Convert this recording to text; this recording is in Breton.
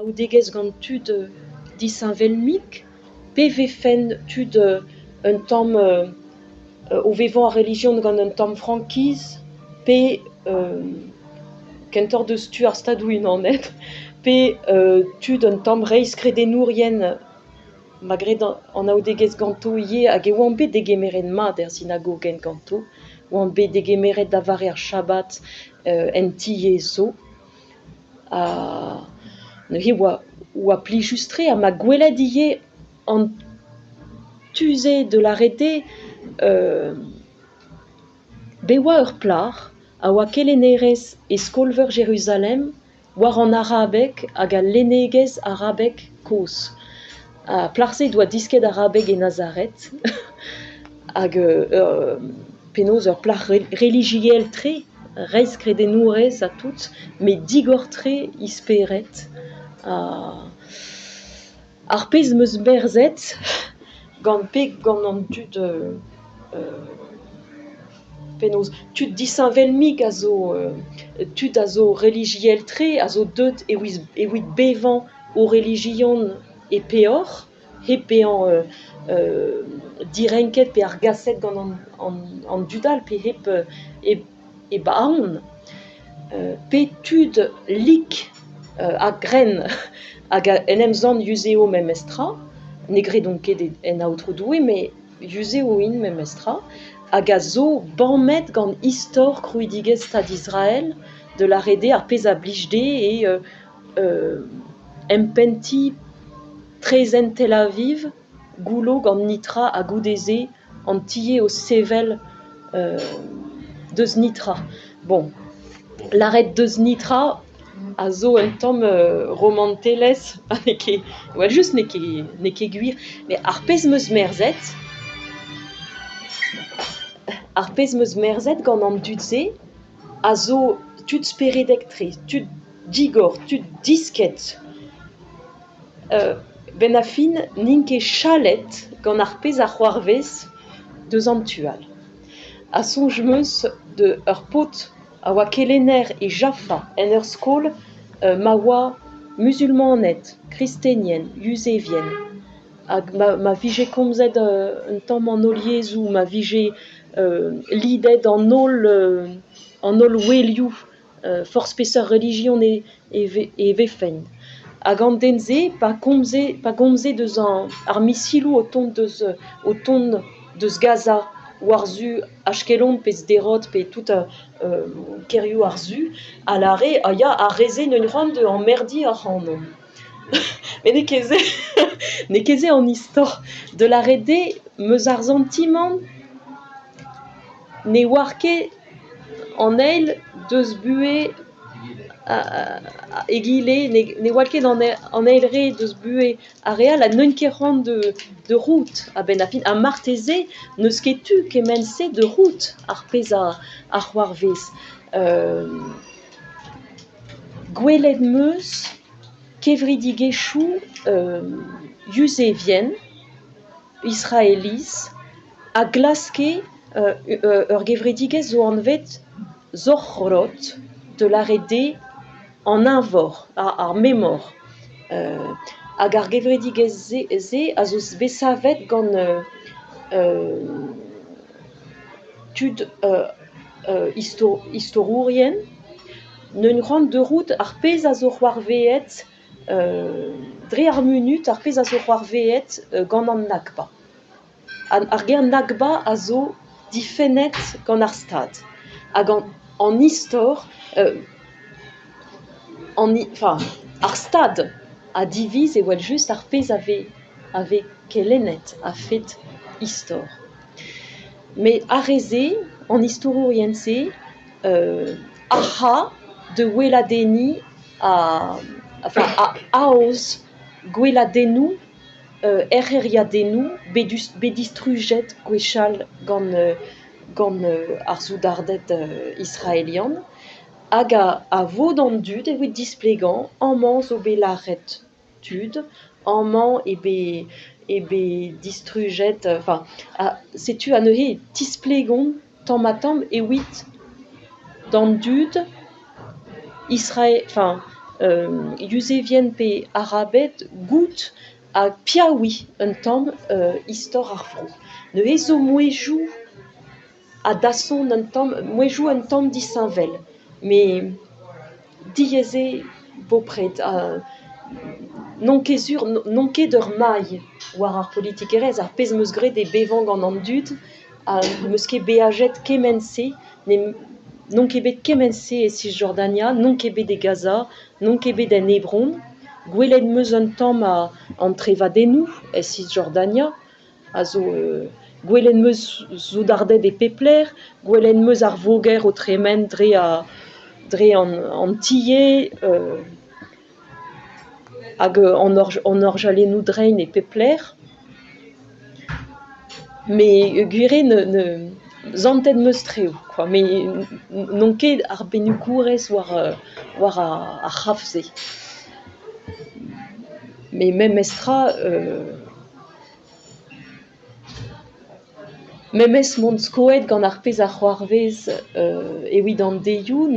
Anaoudegezh gant tud disheñvel-mik pe vefen tud un tamm o vevañ ar relijion gant un tamm frankiz pe kentoc'h deus tu ar Stadoù-Unanet pe tud un tamm reizhkredennourien 'ma graet anaoudegezh ganto ivez hag e oan bet degemeret mat er sinagogenn ganto, oan bet degemeret da vare ar Chabat en tiez zo. Ha neuze oa oa plijus-tre ha 'ma gwelet ivez an tu-se da lâret eo bet oa ur plac'h a oa kelennerez e skol-veur Jeruzalem war an arabeg hag al lennegezh arabek kozh. Ar plac'h-se he doa disket arabeg e Nazaret hag penaos ur plac'h relijiel-tre, reizhkredennourez ha tout, met digor-tre he spered. Ha ar pezh 'm eus merzet gant pe gant an dud penaos tud disheñvel-mik a zo tud a zo relijiel-tre a zo deuet evit bevañ o relijion e peoc'h hep bezañ direnket pe argaset gant an dud all pe hep hep aon. Pe tud lik a-grenn hag en em sant yuzev memestra, ne gredont ket en Aotrou Doue met yuzev int memestra, hag a zo bamet gant istor krouidigezh Stad Israel, da lâret eo ar pezh a blij dezhe eo empentiñ traezhenn Tel Aviv goullo gant nitra ha goude-se an tiez o sevel deus nitra. Bon, lâret deus nitra a zo un tamm romantelezh ha n'eo ket evel-just n'eo ket n'eo ket gwir met ar pezh 'm eus merzet ar pezh 'm eus merzet gant an dud-se a zo tud speredek-tre, tud digor, tud disket. 'Benn ar fin n'int ket chalet gant ar pezh a c'hoarvez deus an tu all. Ha soñj 'm eus deus ur paotr a oa kelenner e Jaffa en ur skol ma oa muzulmaned, kristenien, yuzevien. Hag ma vije komzet un tamm an holl yezhoù, ma vije lidet an holl an holl ouelioù forzh peseurt relijion e vefent. Hag an den-se pa komze pa gomze deus ar misiloù o tont deus o tont deus Gaza war-zu Ashkelon pe Sderot pe tout kêrioù ar su a lâre ah ya ar re-se 'neuint c'hoant da emmerdiñ ac'hanomp. Met n'eo ket se n'eo ket se an istor. Da lâret eo 'm eus ar santimant ne oar ket an eil deus buhez egile, ne oar ket an eil re deus buhez ar re all ha n'eus ket c'hoant da c'hoût a-benn ar fin. Ha marteze n'eus ket tu kement-se da c'hoût ar pezh a c'hoarvez. Gwelet 'm eus kevredigezhioù yuzevien, Israeliz a glaske ur gevredigezh zo anvet Zochrot, da lâret eo an eñvor, ar memor. Hag ar gevredigezh-se a zo bet savet gant tud istorourien. N'eus c'hoant da c'hoût ar pezh a zo c'hoarvezet dre ar munud, ar pezh a zo c'hoarvezet gant an Nakba. Ar ger Nakba a zo difennet gant ar Stad hag an istor enfin ar Stad a diviz evel-just ar pezh a vez a vez kelennet a-fet istor. Met ar re-se, an istorourien-se ac'h a da weladenniñ enfin a aoz gweladennoù er c'hêriadennoù bet distrujet gwechall gant gant ar soudarded israelian hag a vod an dud evit displegañ amañ zo bet lâret tud, amañ eo bet eo bet distrujet enfin setu anezhe e tisplegont tamm-ha-tamm evit d'an dud Israel enfin. Yuzevien pe Arabed goût ha piaouiñ un tamm istor ar vro. Neuze zo mouezhioù a dasson un tamm, mouezhioù un tamm disheñvel met diaes eo bepred ha n'on ket sur, n'on ket ur mailh war ar politikerezh, ar pezh 'm eus graet eo bevañ gant an dud ha n'em eus ket beajet kement-se, n'on ket bet kement-se e Sisjordania, n'on ket bet e Gaza, n'on ket bet en Hebron, gwelet 'm eus un tamm an trevadennoù e Sisjordania a zo gwelet 'm eus soudarded e pep lec'h, gwelet 'm eus ar voger o tremen dre an tiez hag an orjalennoù drein e pep lec'h met gwir eo santet 'm eus traoù kwa met n'on ket arbennigourez war ar c'hraf-se. Met memes tra memes m'on skoet gant ar pezh a c'hoarvez evit an deizioù.